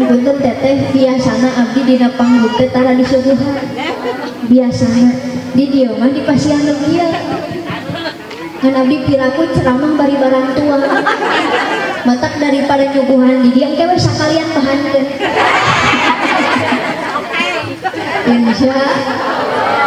Kan punten teteh, biasana abdi dina panggung teh tara disuguhan. Biasana di dieu mah dipasihan nu kieu. Kan abdi piraku ceramah bari barang tua. Matak daripada nyuguhan di dieu engke we sakalian bahankeun. Insya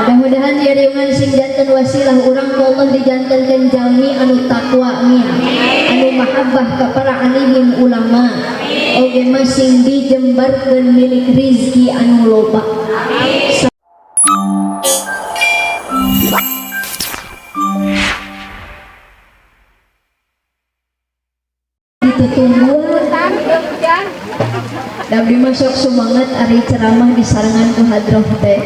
mudah-mudahan ya riungan sing janten wasilah urang ku Allah dijantenkeun jalmi anu takwa, amin, anu mahabbah ka para alimin ulama, oge masing dijembarkeun milik rizki anu loba. Ditutungguan abdi masuk semangat ari ceramah di sarangan ku hadroh teh.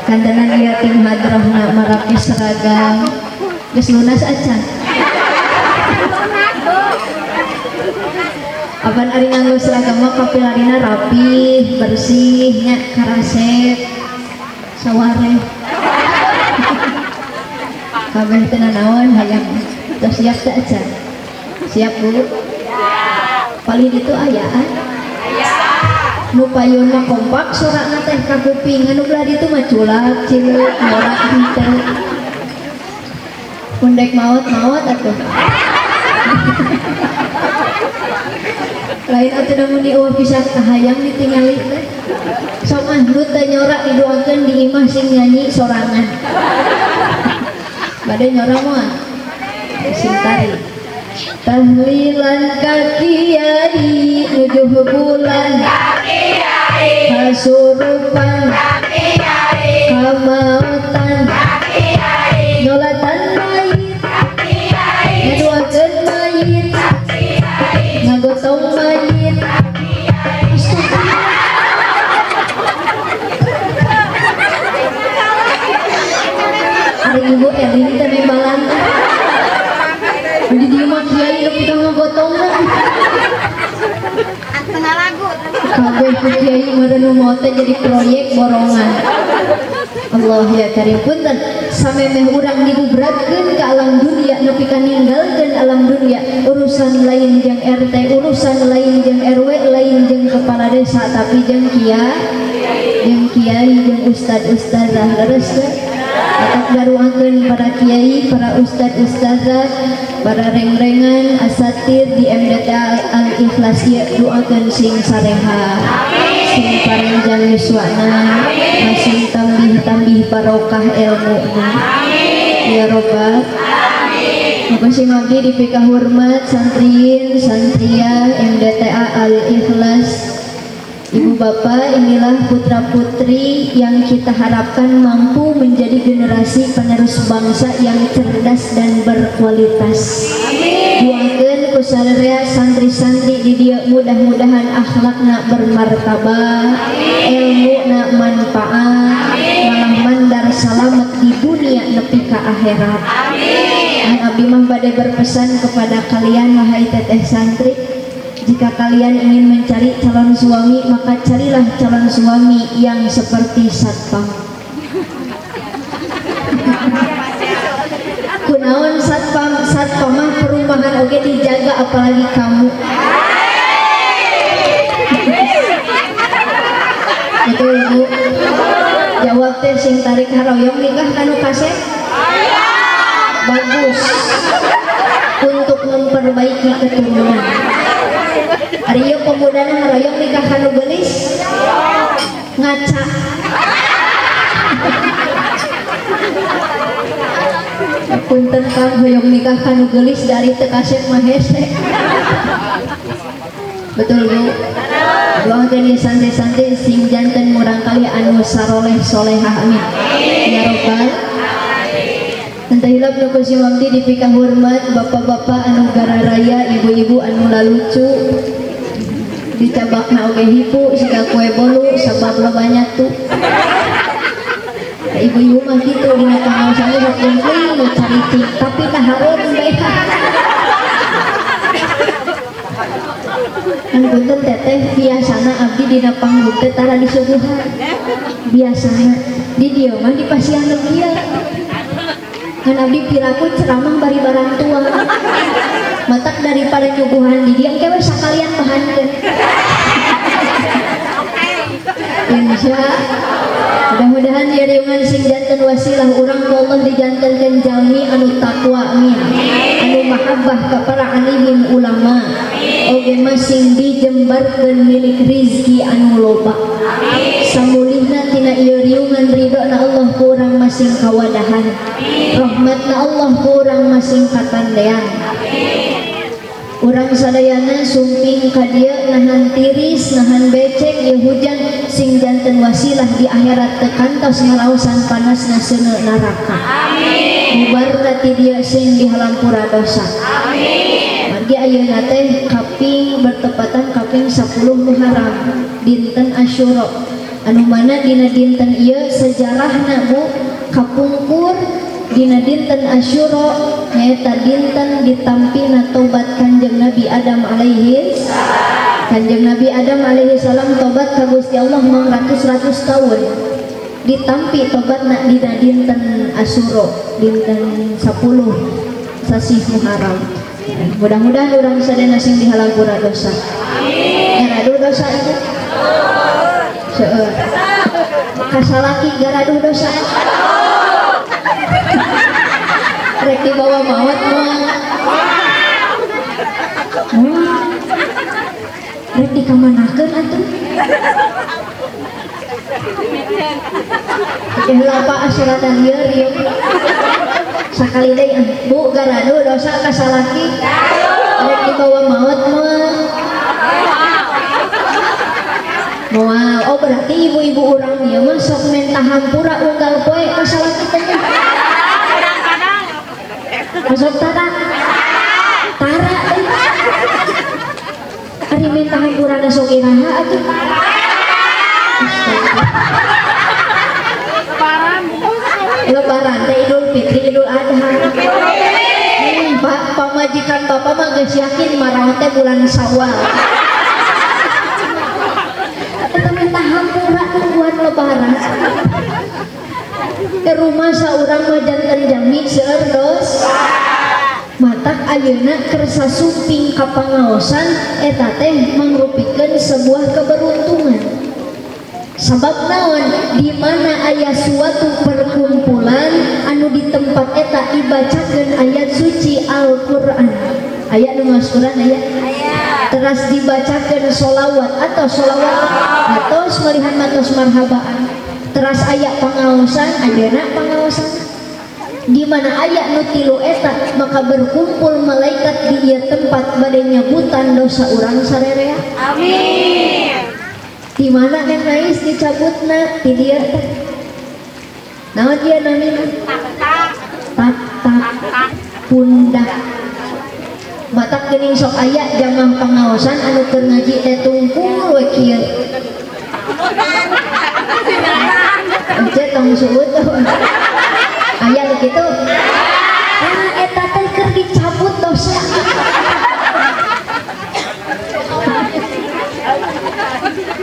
Kantenan ieu tim hadrohna marake seragam geus lunas acan. Apan ari nganggo seragam mah kapilarina rapih, bersih nya, karasep sawareh. Kabeh teh nanaon hayang tos siap teh acan? Siap, Bu? Paling itu ayaan. Nu payonna kompak sorana teh ka kuping, anu belah ditu mah culak ciluk norak henteu. Pundek maot-maot atuh. Lain atuh da mun dieuweuh pisan kahayang ditingali teh. Sok ah nu teu nyorak didoakeun di imah sing nyanyi sorangan. Bade nyora moal? Sing tari. Tahlilan ka kiai nujuh bulan kasurupan kamautan nyolatan mayit ngaduakeun mayit ngagotong mayit. Ari ibu eling teh nembalan di dieu mah kiai nepi ka ngagotongna. Tengah lagu. Kabeh ku kiai meureun nu maot teh jadi proyek borongan. Allah ya karim, punten samemeh urang digubratkeun ka alam dunia nepi ka ninggalkeun alam dunia, urusan lain jeung RT, urusan lain jeung RW, lain jeung kepala desa, tapi jeung kiai, jeung kiai, jeung ustad ustazah. Leres teh? Tetap daruakeun para kiai, para ustad ustazah, para rengrengan asatir di MDTA Al-Ikhlas ieu, doakeun sing sareha, sing paranjang yuswana, masing tambih-tambih barokah ilmuna. Ya robbal alamin. Abdi dipika hormat santriin santriah MDTA Al-Ikhlas. Ibu bapak, inilah putra putri yang kita harapkan mampu menjadi generasi penerus bangsa yang cerdas dan berkualitas. Doakeun ku sadaya santri-santri di dieu mudah-mudahan akhlakna bermartabat, ilmuna manfaat, malah mandar salamet di dunia nepi ka akhirat. Dan abdi mah bade berpesan kepada kalian wahai teteh santri, jika kalian ingin mencari calon suami, maka carilah calon suami yang seperti satpam. Kunaon satpam? Satpam mah perumahan oge dijaga, apalagi kamu. Betul, Bu? Jawab teh sing tarik, haroyong nikah kanu kasep? Bagus. Untuk memperbaiki keturunan. Ari ieu pemudana haroyong nikah kanu geulis? Ngaca. Punten Kang, hoyong nikah kanu geulis dari teu kasep mah hese. Betul, Bu? Doakeun ieu santri-santri sing janten murangkalih anu saroleh solehah, amin. Ya robbal. Entah hilap nu ku simamti dipika hormat bapak-bapak anu gararaya, ibu-ibu anu lalucu, dicabakna oge hipu siga kue bolu sabab loba nyatu. Ibu-ibu mah kitu dina pangaosan sok jengkling nu caricing tapi dahareun bae. Kan punten teteh, biasana abdi dina panggung teh tara disuguhan. Biasana di dieu mah dipasihan nu kieu. Kan abdi piraku ceramah bari barang tua. Matak daripada nyuguhan di dieu engke we sakalian bahankeun. Insya mudah-mudahan ya riungan sing janten wasilah urang ku Allah dijantenkeun jalmi anu takwa, amin, anu mahabbah ka para alimin ulama, oge masing dijembarkeun milik rizki anu loba. Samulihna tina ieu riungan, ridona Allah ku urang masing kawadahan, rahmatna Allah ku urang masing katandean. Urang sadayana sumping ka dieu nahan tiris, nahan becek ieu hujan, sing janten wasilah di akhirat teu kantos ngaraosan panasna seuneu neraka. Amin. Bubarna ti dieu sing dihampura dosa. Amin. Margi ayeuna teh kaping bertepatan kaping 10 Muharram, dinten Asyura, anu mana dina dinten ieu sejarahna, Bu, kapungkur dina dinten Asyura nyaeta dinten ditampina tobat Kanjeng Nabi Adam alaihi. Kanjeng Nabi Adam alaihi salam tobat ka Gusti Allah mangratus-ratus tahun, ditampi tobatna dina dinten Asyura, dinten 10 sasih Muharram. Mudah-mudahan urang sadayana sing dihampura dosa. Amin. Gaduh dosa itu seueur ka salaki, garaduh dosa, rek dibawa maut moal? Moal. Rek dikamanakeun atuh? Eh, lapa asuratan ieu rieu sakali deui ah. Bu, garaduh dosa ka salaki, rek dibawa maut moal? Moal. Oh, berarti ibu-ibu urang ieu mah sok menta hampura unggal poe ka salaki teh nya? Masuk tara tara eh. Ari minta hampura sok iraha atuh? Lebaran. Lebaran teh Idul Fitri, Idul Adha. Pak, pamajikan bapak mah geus yakin maraot teh bulan Syawal. Eta minta hampura nungguan lebaran. Ke rumah saurang mah janten jami seueur dos. Matak ayeuna kersa sumping ka pangaosan eta teh mangrupikeun sebuah keberuntungan. Sabab naon? Di mana aya suatu perkumpulan anu di tempat eta dibacakeun ayat suci Al-Qur'an. Aya nu ngaos Quran aya? Teras dibacakeun sholawat atau sholawat atau malihan matos marhabaan. Teras aya pangaosan, ayeuna pangaosan. Di mana aya nu tilu eta, maka berkumpul malaikat di ieu tempat bade nyabutan dosa urang sarerea. Amin. Di mana kan nais dicabutna di dieu teh. Naon ieu namina? Tak tak pundak. Matak geuning sok aya jamaah pangaosan anu keur ngaji teh tungkul we kieu. Ece tong suut. Aya nu kitu? Ah, eta teh keur dicabut dosa.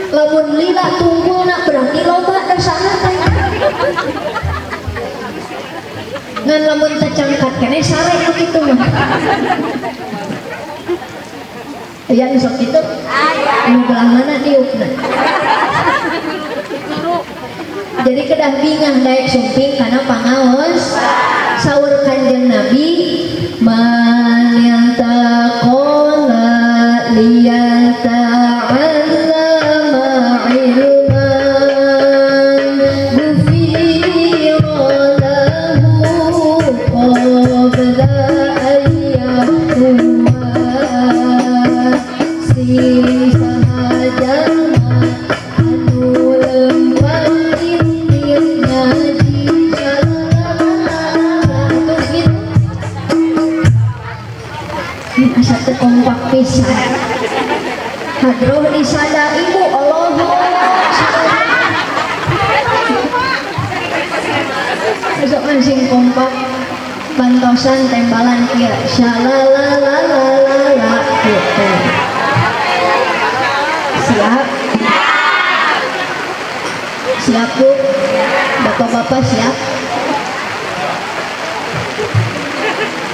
Lamun lila tungkulna berarti loba dosana teh. Ngan lamun teu cangkat keneh sare nu kitu mah. Aya nu sok kitu? Anu belah mana diukna? Jadi kedah bingah daek sumping kana pangaos. Saur Kanjeng Nabi, man yantaqala liyata'allama ilman ghufira lahu qabla an yaquma. Sing saha jalma anu lempang indit ngaji, atuh gitu. Asa teu kompak pisan. Hadroh disada ibu Allah. Besok masing kompak bantosan tembalan kieu shalalalalala gitu. Siap? Siap, Bu? Bapak-bapak siap?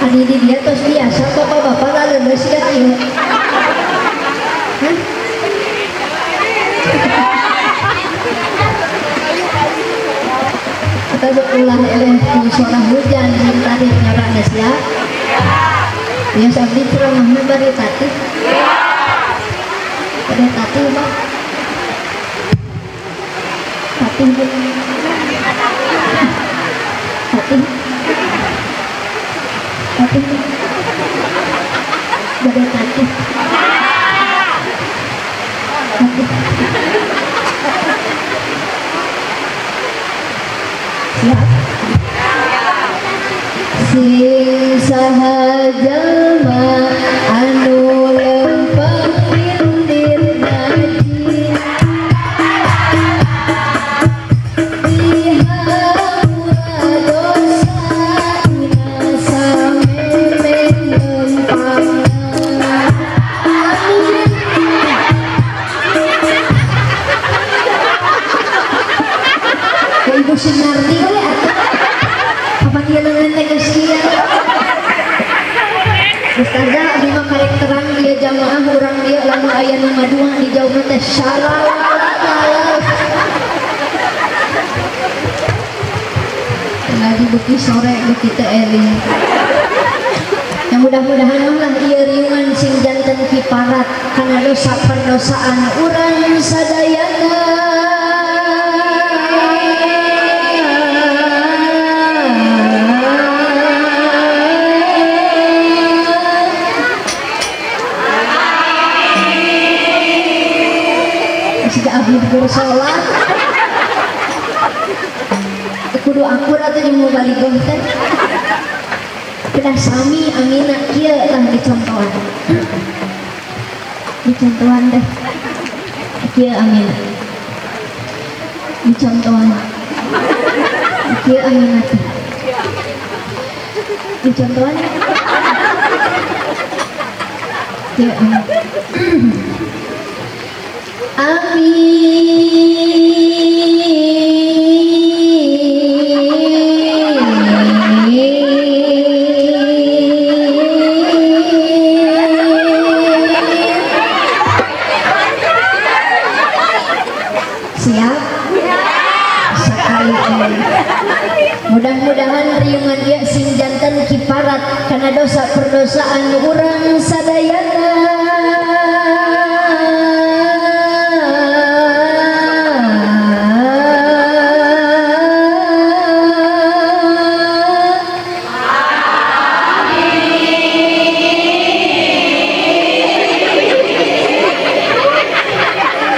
Adi di dia tos biasa bapak-bapak laleuleus siga kieu. Hah? Siap? Ya, abdi ceramahna bari tatih. Bari tatih, Bang. Tatih, Bu. Tatih. Tatih. Bari tatih. Tatih. Siap? Sing saha jalma anu lempang indit ngaji dihampura dosa dina samemeh lempangna. Amin. Ka Ibu Sunardi we atuh. Kapan ieu leungeun teh geus kieu? Ustazah, abdi mah karek terang ieu jamaah urang dieu lamun aya nu ngadua di jauhna teh salalala. Ngaji beuki sore beuki teu eling. Yang mudah-mudahan mah lah ieu riungan sing janten kiparat kana dosa perdosaan urang sadayana. Jika abdi guru sholat kudu akur atuh jeung mubalighah teh kedah sami amina kieu tah dicontohan, dicontohan teh kieu amina, dicontohan kieu amina teh dicontohan kieu amina. Amin. Siap? Sekali ini. Mudah-mudahan riungan ieu sing janten kiparat kana dosa perdosaan urang sadayana.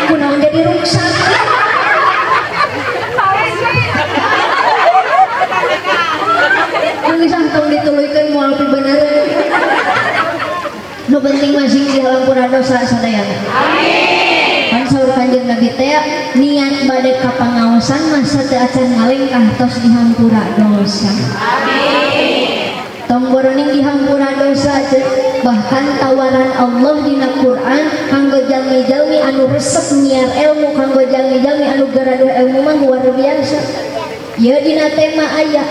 Kunaon jadi ruksak? Geus tong dituluykeun moal pibenereun. Nu penting mah sing dihampura dosa sadayana. Amin. Kan saur Kanjeng Nabi teh niat bade ka pangaosan mah sateu acan ngalengkah tos dihampura dosa. Amin. Tong boroning dihampura dosa bahkan tawaran Allah dina Quran kanggo jalmi-jalmi anu resep nyiar ilmu, kanggo jalmi-jalmi anu garaduh ilmu mah luar biasa. Ieu dina tema aya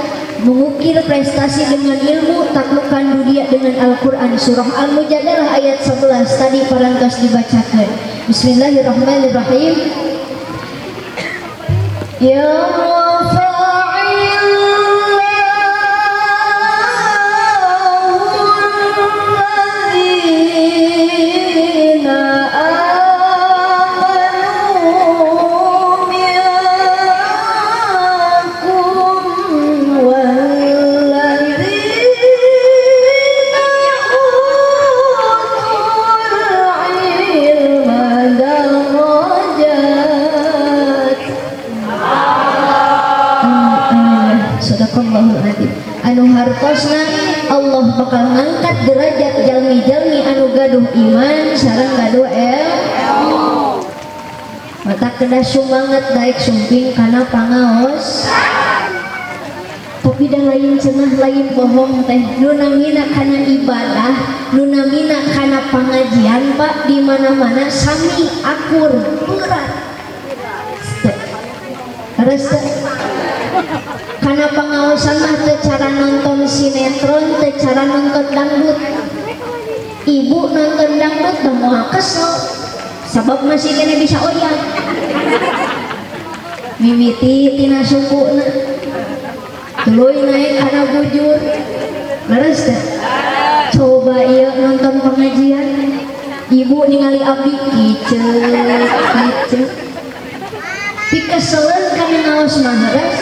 mengukir prestasi dengan ilmu, taklukan dunia dengan Al-Quran. Surah Al-Mujadalah ayat 11 tadi parantos dibacakan. Bismillahirrahmanirrahim. Ya anu hartosna Allah bakal ngangkat derajat jalmi-jalmi anu gaduh iman sareng gaduh ilmu. Mata kedah sumanget daek sumping kana pangaos. Tapi dah lain cenah lain bohong teh nu namina kana ibadah, nu namina kana pangajian Pak di mana-mana sami akur berat. Terus karena pengawasan mah teu cara nonton sinetron, teu cara nonton dangdut. Ibu nonton dangdut teh moal kesel sabab masih kene bisa oyag. Mimiti tina sukuna tuluy naik kana bujur. Leres teh? Coba ieu nonton pengajian, ibu ningali abdi kicep kicep, pikeseleun kana ngaos mah, leres?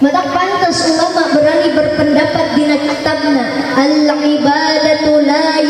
Matak pantas ulama berani berpendapat dina kitabna, al ibadatu la.